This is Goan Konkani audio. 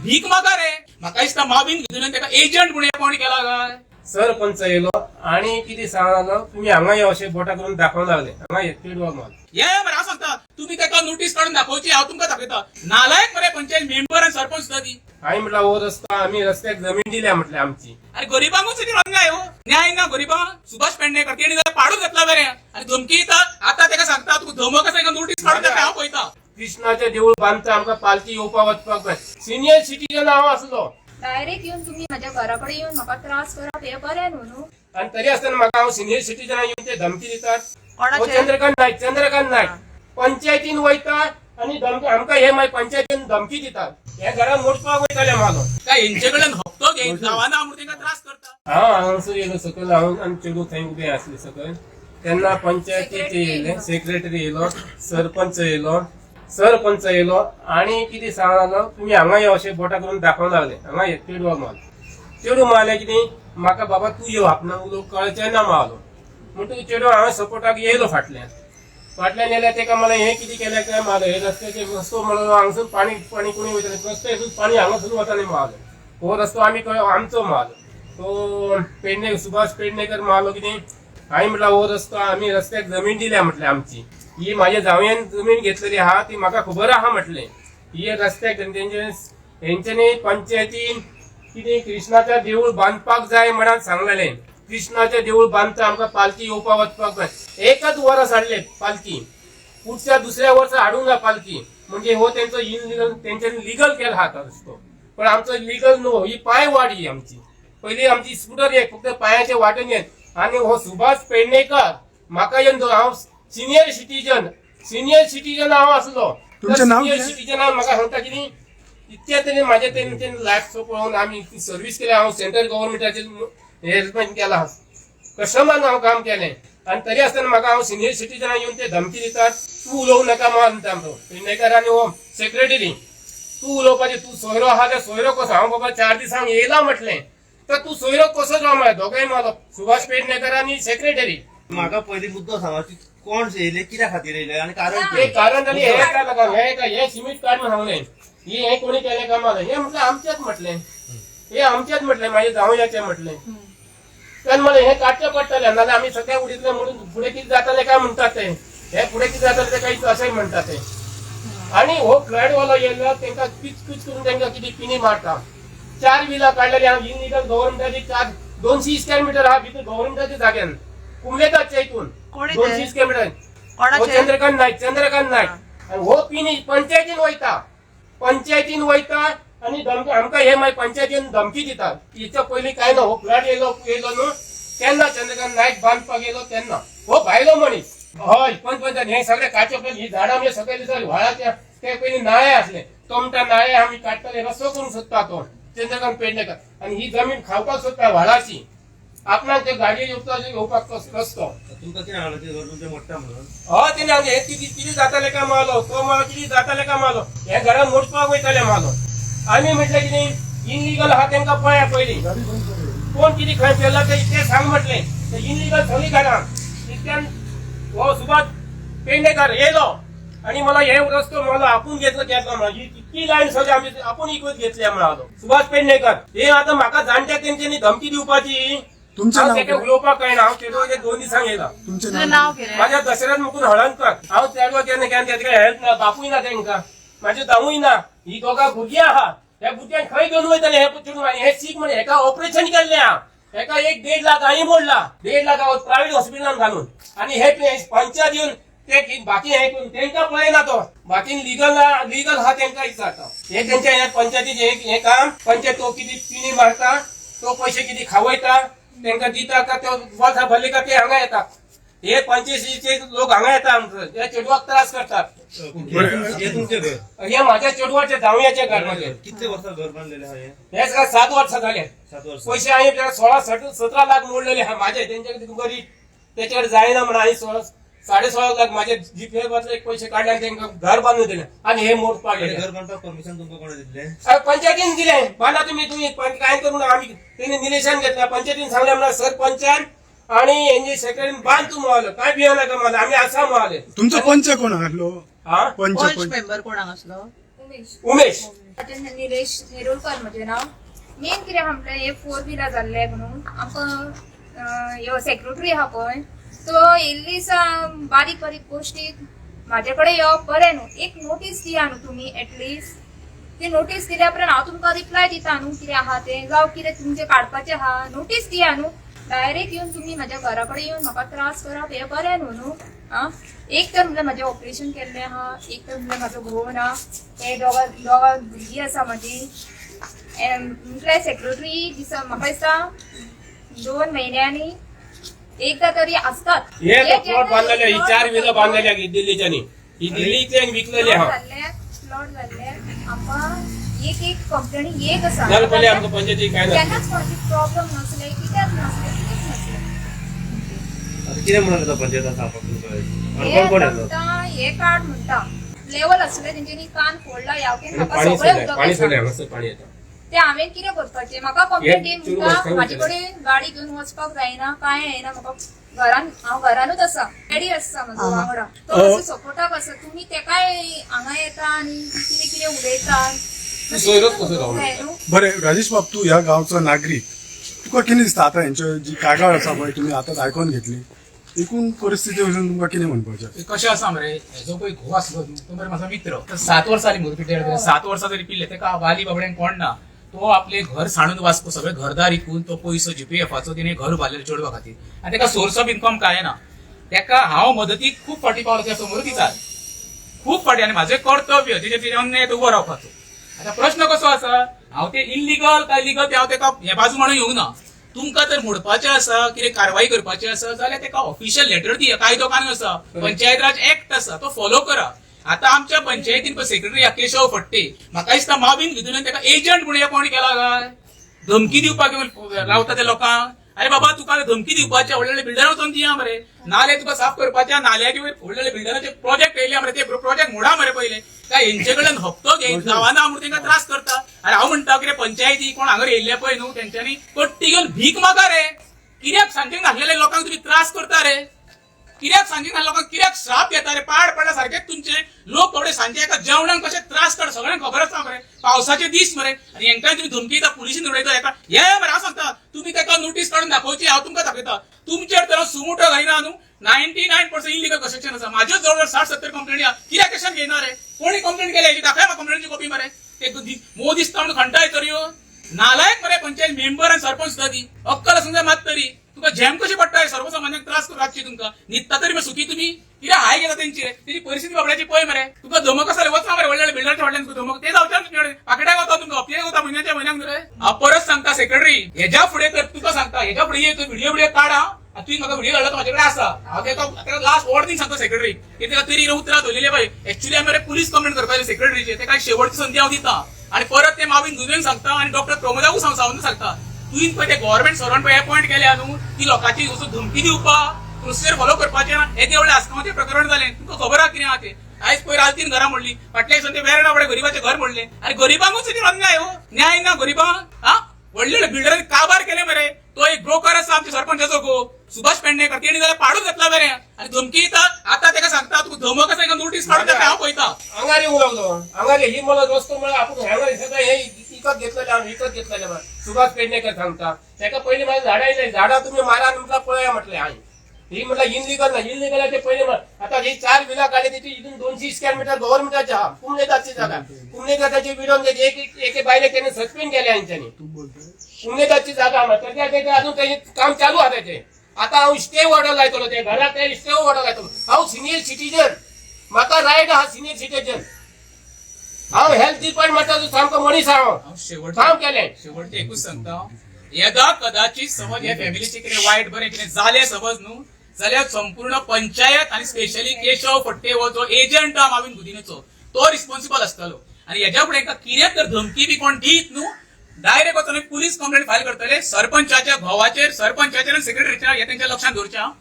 भीक मागा रे. म्हाका दिसता माविन भितून ताका एजंट म्हणून अपॉइंट केला काय? सरपंच येयलो आणि कितें सांगलो, तुमी हांगा यो अशें बोटां करून दाखोवंक लागले. हांगा ये चेडवा माल. हे मरे, हांव सांगता, तुम्ही ताका नोटीस काडून दाखोवची. हांव तुमकां दाखयता. नालायक मरे पंचायत मेंबर आनी सरपंच सुद्दां ती. हांवें म्हटल्यार हो रस्तो आमी रस्त्याक जमीन दिल्या म्हटलें आमची. अरे, गरिबांकूच कितें अन्याय हो? न्याय ना गरिबांक. सुभाष पेडणेकर तेणी जाल्यार पाडून घेतला बरें आनी धमकी दिता. आतां ताका सांगता, तुका धमक आसा, ताका नोटीस काडून दाखय, हांव पळयता. कृष्णाचें देवूळ बांदता, आमकां पालखी येवपाक वचपाक जाय. सिनियर सिटीजन हांव आसलो. डायरेक्ट येवन तुमी म्हाज्या घरा कडेन येवन म्हाका त्रास करप हें बरें न्हू न्हू. आणि तरी आसतना म्हाका हांव सिनियर सिटीजनाक येवन ते धमकी दितात. हो कोणाचे? चंद्रकांत नायक. चंद्रकांत नायक पंचायतीन वयता आनी धमकी आमकां, हे मागीर पंचायतीन धमकी दितात. हे घरा मोडपाक वयताले म्हालो. काय हेंचे कडल्यान हप्तो घेयत गावाना म्हणून तांकां त्रास करता. हांव हांगासर येयलो सकयल. हांव आनी चेडूं थंय उबे आसले सकयल. तेन्ना पंचायतीचे येयले, सेक्रेटरी येयलो, सरपंच येयलो. सरपंच येयलो आनी कितें सांगलो, तुमी हांगा यो अशें बोटां करून दाखोवंक लागले. हांगा ये चेडवा माल. चेडूं मारलें कितें म्हाका, बाबा तूं यो, आपणाक उलोवंक कळचें ना मालो. म्हणटकीर चेडूं हांवें सपोर्टाक येयलो फाटल्यान. फाटल्यान येयल्यार तेका मला हें कितें केलें काय मालो, हे रस्त्याचे रस्तो म्हणून हांगसून पाणी पाणी कोणी वयतालें, रस्त्यासून पाणी हांगासून वतालें मालो. हो रस्तो आमी कळ्ळो आमचो मालो. तो पेडणे सुभाष पेडणेकर मालो कितें, हांवें म्हटल्यार हो रस्तो आमी रस्त्याक जमीन दिल्या म्हटलें आमची. ही म्हाज्या जावयान जमीन घेतलेली आहा, ती म्हाका खबर आहा म्हटलें. ही रस्त्याक तेंचे हेंच्यांनी पंचायतीन कितें कृष्णाचें देवूळ बांदपाक जाय म्हणून सांगलेलें. कृष्णाचें देवूळ बांदता, आमकां पालखी येवपाक वचपाक जाय. एकच वर्स हाडले पालखी, पुढच्या दुसऱ्या वर्सा हाडूंक ना पालखी. म्हणजे हो तेंचो इनलिगल, तेंच्यांनी लिगल केला हा रस्तो, पण आमचो लिगल न्हू. ही पांय वाट ही आमची. पयली आमची स्कुटर एक फक्त पांयाच्या वाटेन येत. आनी हो सुभाष पेडणेकर म्हाका येवन, हांव सिनियर सिटीजन, सिनियर सिटीजन हांव आसलो. तुमचें नाव सिनियर कितें? सिटीजनान म्हाका सांगता कितें, इतके तरी म्हाजे तेणी लायफ पळोवन आमी सर्वीस केल्या. हांव सेंट्रल गव्हर्मेंटाचेर हेल्प केला, कस्टमर हांव काम केलें. आनी तरी आसतना म्हाका हांव सिनियर सिटीजनाक येवन ते धमकी दितात. तूं उलोवं नाका म्हणटा आमचो पेडणेकर आनी हो सेक्रेटरी. तूं उलोवपाचें, तूं सोयरो आहा जाल्यार सोयरो कसो. हांव बाबा 4 दिसांक येयला म्हटलें तर तूं सोयरो कसो जावं म्हळ्यार दोगांय मालो, सुभाष पेडणेकर आनी सेक्रेटरी. म्हाका पयलीं मुद्दो सांगा की कोण येयले, कित्या खातीर येयले आनी कारण ते कितें? कारण तांणी हे काय लागला, हे काय हे सिमेंट काड म्हणून सांगलें. ही हे कोणी केलें काय मारलें, हे म्हटलें आमचेच म्हटलें, हे आमचेच म्हटलें, म्हाजे जावयाचें म्हटलें. तेन्ना म्हणलें हे काडचें पडटलें, नाजाल्यार आमी सगळें उडयतले म्हणून फुडें कितें जातलें काय म्हणटात ते. हे फुडें कितें जातलें ते काही अशें म्हणटात ते. आनी हो फ्लॅट वालो येयलो, तांकां किच किच करून तांकां कितें पिनी मारता. चार विला काडलेली हांव इनलिगल गव्हर्मेंटाची. चार 200 स्क्वेअर मिटर आहा भितर गव्हर्मेंटाच्या जाग्यान, कुमलेताच्या हितून. कोणी ते? 200 स्क्वेअर मिटर. हो कोणाचे? चंद्रकांत नाईक. चंद्रकांत नाईक. आणि हो पिनी पंचायतीन वयता, पंचायतीन वयता आनी धमकी आमकां, हे मागीर पंचायतीन धमकी दितात. हेच्या पयलीं काय ना, हो फ्लॅट येयलो येयलो न्हू तेन्ना चंद्रकांत नाईक बांदपाक येयलो तेन्ना हो भायलो मनीस. हय, पंच पंचायत हे सगळे काचे पयलीं ही झाडां म्हणजे सकयल दिसता व्हाळाच्या ते पयलीं नाळे आसले, तोमटा नाळे आमी काडटले. रस्तो करूंक सोदता तो चंद्रकांत पेडणेकर आनी ही जमीन खावपाक सोदता व्हाळाची. आपणाक ते गाडये येवपाक येवपाक रस्तो. तुमकां कितें सांगलां की घर तुमचें मोडटा म्हणून? हय, तेणे सांगलें, हे कितें कितें जातालें काय मालो, तो मालो कितें जातालें काय मालो, हे घरा मोडपाक वयताले मालो. आमी म्हटलें कितें इनलिगल आहा तेंकां पळया पयलीं, कोण कितें खंय पेरला ते ते सांग म्हटलें. ते इनलिगल सगळीं घरां. इतक्यान हो सुभाष पेडणेकर येयलो आणि मला हे रस्तो मला आपूण घेतलो घेतला म्हणा, ही इतकी लायन सगळी आमी आपूण इकत घेतल्या म्हणालो सुभाष पेडणेकर. हे आतां म्हाका जाणट्याक तेंच्यांनी धमकी दिवपाची. तुमचें हांव नाव तेका कितें? उलोवपाक कळना. हांव तेदो 2 दिसांक येयला. तुमचें तुझं नाव? नाव कितें? माझ्या दशरथ मुकून हळदणकर. हांव चेडवा केन्ना केन्ना तेका हेल्प ना, बापूय ना तेंकां, म्हाजे जावूय ना. ही दोगां भुरगीं आहा. ह्या भुरग्यांक खंय घेवन वयतले हे चेडूं? आनी हे सीक म्हण हेका ऑपरेशन केल्लें आहा. हेका एक 1.5 लाख हांवें मोडला, 1.5 लाख हांव प्रायव्हेट हॉस्पिटलान घालून. आनी हे पंचायत येवन ते बाकी हे करून तेंकां पळयना तो. बाकी लिगल लिगल आहा तेंकां विचारता. हे तेंच्या हे पंचायतीचें हे काम. पंचायत तो कितें पिणी मारता, तो पयशे कितें खावयता तेंकां दिता का, तो वर्सां भरले का ते हांगा येता. हे पंचायतीचे लोक हांगा येता, आमचं ह्या चेडवाक त्रास करतात. हे तुमचें घर? हे माझ्या चेडवाचे जावयाचे घर म्हणजे. कितले वर्सां घर बांदलेलें आहा हे? हे सगळं 7 वर्सां झाले. 7 वर्सां. पैसे हांवें 16 17 लाख मोडलेले आहा माझे. तेंच्याकडे गरीब, त्याच्याकडे जायना म्हणून हांवें 16 16.5 लाख माझे जीपे वतले पैसे काडले आनी तेंकां घर बांदून दिले आनी हे मोडपाक आनी गेले. घर बांदपाक परमिशन तुमकां कोणें दिल्लें? अरे, पंचायतीन दिले. बांदा तुम्ही तुम्ही पण काय करू आम्ही? तेणी निलेशान घेतला. पंचायतीन सांगले म्हणा सरपंचान आणि हेंचे सेक्रेटरीन बांद तूं म्हणालो, काय भियो नाका म्हणाले, आमी आसा म्हणाले. तुमचो पंच कोण आसलो? हा. पंच पंच पंच मेंबर कोणाक आसलो? उमेश. उमेश. म्हजें निलेश नेरुलकर म्हजें नांव. मेन कितें आहा म्हटल्यार हे फोर व्हिलर जाल्ले म्हणून आमकां ह्यो सेक्रेटरी आहा पळय, तो इल्ली दिसा बारीक बारीक गोश्टी म्हाजे कडेन येवप बरें न्हू. एक नोटीस दिया न्हू तुमी, एटलिस्ट ती नोटीस दिल्या उपरांत हांव तुमकां रिप्लाय दिता न्हू कितें आहा तें, जावं कितें तुमचें काडपाचें आहा नोटीस दिया न्हू. डायरेक्ट येवन तुमी म्हाज्या घरा कडेन येवन म्हाका त्रास करप हें बरें न्हू न्हू. आं, एक तर म्हणल्यार म्हाजें ऑपरेशन केल्लें आहा, एक तर म्हणल्यार म्हाजो घोव ना, हे दोगां दोगां भुरगीं आसा म्हाजी. म्हटल्यार सेक्रेटरी दिसा म्हाका दिसता 2 म्हयन्यांनी एकदां तरी आसतात. हे तो प्लॉट बांधलेले, ही चार विलो बांधलेली दिल्लीच्यानी, ही दिल्लीच्यान विकलेली आहा. प्लॉट जाल्ले आमकां एक एक कंप्लेनी एक आसा. जाल्यार पयलीं आमकां पंचायती काय ना. केन्नाच कोणाची प्रॉब्लम नासले, कित्याक नासले, कितेंच नासलें. आतां कितें म्हणून येता पंचायतान सांगपाक तुमकां? आनी हे कोण कोण येता? म्हणटा हे कार्ड म्हणटा लेवल आसले, तेंच्यांनी कान फोडला ह्या आनी म्हाका पाणी सगळें सोडलें, उदक पाणी आसा. सोडलें, हांगासर पाणी येता. ते हांवें कितें करपाचें? म्हाका कंप्लेंट हे दी चेडूं म्हणटा. वचपाक म्हाजे कडेन गाडी घेवन वचपाक जायना, कांय जायना म्हाका. घरान हांव घरानूच आसा, डॅडी आसता म्हजो वांगडा, तो मातसो सपोर्टाक आसा. तुमी तेकाय हांगा येता आनी कितें कितें उलयता. तूं सोयरोच कसो रावलो? न्हू. बरें राजेश बाब, तूं ह्या गांवचो नागरीक, तुका कितें दिसता आतां हेंच्यो जी कागाळ आसा पळय तुमी आतांच आयकोन घेतली, एकूण परिस्थिती वयल्यान तुमकां कितें म्हणपाचें? ते कशें आसा मरे, हेजो पळय घोव आसलो न्हू, तो मरे म्हाजो मित्र. तो 7 वर्सां जाली म्हजो पिड्ड्यार. 7 वर्सां जरी पिल्ले तेका वाली बाबड्यांक कोण ना. तो आपलें घर सांडून वास्को सगळें घरदार विकून तो पयसो जीपीएफाचो तिणें घर उबारलें चेडवा खातीर आनी तेका सोर्स ऑफ इन्कम कांय ना. तेका हांव मदतीक खूब फावटी पावलो, त्या समोर विचार खूब फावटी. आनी म्हाजें कर्तव्य तेजेर तेजेर अन्याय उबो रावपाचो. आतां प्रश्न कसो आसा, हांव ते इल्लिगल काय लिगल ते हांव तेका हे बाजू म्हणून येवंक ना. तुमकां जर मोडपाचें आसा, कितें कारवाई करपाची आसा जाल्यार तेका ऑफिशियल लेटर दिया. कायदो कानून आसा, पंचायत राज एक्ट आसा, तो फॉलो करा. आतां आमच्या पंचायतीन सेक्रेटरी केशव फडते, म्हाका दिसता माविन भितून तेका एजंट म्हणून कोण केला काय धमकी दिवपाक येवन रावता ते लोकांक. अरे बाबा, तुका धमकी दिवपाचे व्हडले बिल्डर वचोन दिया मरे. नाले तुका साफ करपाचे, नाल्याचे वयर व्हडले बिल्डराचे प्रोजेक्ट येयले मरे, ते प्रोजेक्ट मोडा मरे पयले. काय हेंचे कडल्यान हप्तो घेयत गांवांना म्हणून तेंकां त्रास करता. अरे हांव म्हणटा कितें, पंचायती कोण हांगा येयल्ले पळय न्हू, तेंच्यांनी कट्टी घेवन भीक मागा रे. कित्याक सांजे नासलेले लोकांक तुमी त्रास करता रे? कित्याक सांजे ना लोकांक कित्याक श्राप घेता रे? पाड पडल्या सारकेच तुमचे लोक थोडे सांजे एका जेवणाक कशे त्रास काड, सगळ्यांक खबर आसा मरे. पावसाचे दीस मरे आनी हेंकां तुमी धमकी दिता, पुलिशीन उडयता हेका. हे मरे हांव सांगता, तुमी ताका नोटीस काडून दाखोवची. हांव तुमकां दाखयता, तुमचेर तर सुमोटो घायना न्हू. 99% इलिगल कन्स्ट्रक्शन आसा. म्हाज्यो जवळ जवळ 60-70 कंप्लेनी आहा. कित्याक एक्शन घेयना रे? कोणी कंप्लेन केल्या हेची? दाखय म्हाका कंप्लेनीची कॉपी मरे. ते मोव दिसता म्हणून खंटाय तर ह्यो नालायक मरे पंचायत मेंबर आणि सरपंच सुद्धा. ती अक्कल आसूंक जाय मात तरी. तुका झेम कशी पडटा? सर्वसामान्यांक त्रास करून रातची तुमकां न्हिदता तरी मग सुखी तुमी? कित्याक हाय घेता तेंची रे? तेजी परिस्थिती बाबड्याची पळय मरे. तुका धमक आसा वचना मरे व्हडल्या बिल्डरच्या व्हडल्यान तुका धमक ते जावचे तुमचे पाकिटाक वता, तुमकां हप्ते वता म्हयन्याच्या म्हयन्याक रे. हांव परत सांगता सेक्रेटरी, हेज्या फुडें तर तुका सांगता, हेज्या फुडें ये, व्हिडिओ व्हिडिओ काडा. आनी तुवें म्हाका व्हिडिओ धाडला तो म्हाजे कडेन आसा. हांव तेका लास्ट वॉर्निंग सांगता सेक्रेटरी की तेका तरी उतरां धरलेली पळय. एक्चुअली आमी मरे पुलीस कंप्लेन करपाचे सेक्रेटरीचे. तेका एक शेवटची संदी हांव दिता. आनी परत ते मावीन दुबेन सांगता आनी डॉक्टर प्रमोदाकूय सांगून सांगता, तुवें पळय ते गव्हर्मेंट सर्वंट पळय अपॉयंट केल्या न्हू, ती लोकांची वचून धमकी दिवपाक, प्रोसिजर फॉलो करपाचें ना. हे व्हडलें आसगांवचें प्रकरण जालें, तुमकां खबर आहा कितें आहा तें. आयज पयर आलतीन घरां मोडली, फाटल्या दिसान ते वेर्णा फुडें गरिबाचें घर मोडलें. आनी गरिबांकूच तेजेर अन्याय हो, न्याय ना गरिबांक. हा व्हडले बिल्डरांनी काबार केले मरे. तो एक ब्रोकर आसा आमच्या सरपंचाचो गो सुभाष पेडणेकर, तेणी जाल्यार पाडून घेतला मरे आनी धमकी दिता. आतां तेका सांगता, तुका धमक आसा नोटीस काडून दाखय, हांव पळयता. हांगार येवंक लागलो, हांगार ही मला रस्तो म्हळ्यार आपूण हांगा सगळें हे विकत घेतलेलें, हांव विकत घेतलेलें म्हण सुभाष पेडणेकर सांगता. तेका पयलीं म्हाका झाडां येयले, झाडां तुमी मारा म्हटल्यार पळया म्हटलें हांवें. ही म्हटल्यार इनलिगल ना, इनलिगलाचे पयलीं म्हण आतां ही चार विला काडली तेची हितून 200 स्क्वेअर मिटर गव्हर्मेंटाचे आहा, कुमलेदाची जागा. कुमलेदाची विडोवन एक एके बायलेक तेणे सस्पेंड केले हेंच्यांनी. कुमलेदाची जागा आहा तर त्या अजून तेजें काम चालू आहा तेजें. आतां हांव स्टे ऑर्डर लायतलो ते घराक, ते स्टे ऑर्डर लायतलो. हांव सिनियर सिटीजन, म्हाका रायट आहा सिनियर सिटीजन. हांव हेल्थ डिपार्टमेंटाचो सामको मनीस हांव. हांव शेवटचें काम केलें. शेवटचें एकूच सांगता, येदा कदाचित समज ह्या फॅमिलीचें कितें वायट बरें कितें जालें समज न्हू, जाल्यार संपूर्ण पंचायत आनी स्पेशली केशव फडते हो जो एजंट आहा माविन गुदिन्होचो, तो रिस्पॉन्सिबल आसतलो. आनी हेज्या फुडें हेंकां कितें तर धमकी बी कोण दीत न्हू, डायरेक्ट वचून पुलीस कंप्लेंट फायल करतले सरपंचाच्या घोवाचेर, सरपंचाचेर आनी सेक्रेटरीचेर. हे तेंच्या लक्षात दवरचें आं.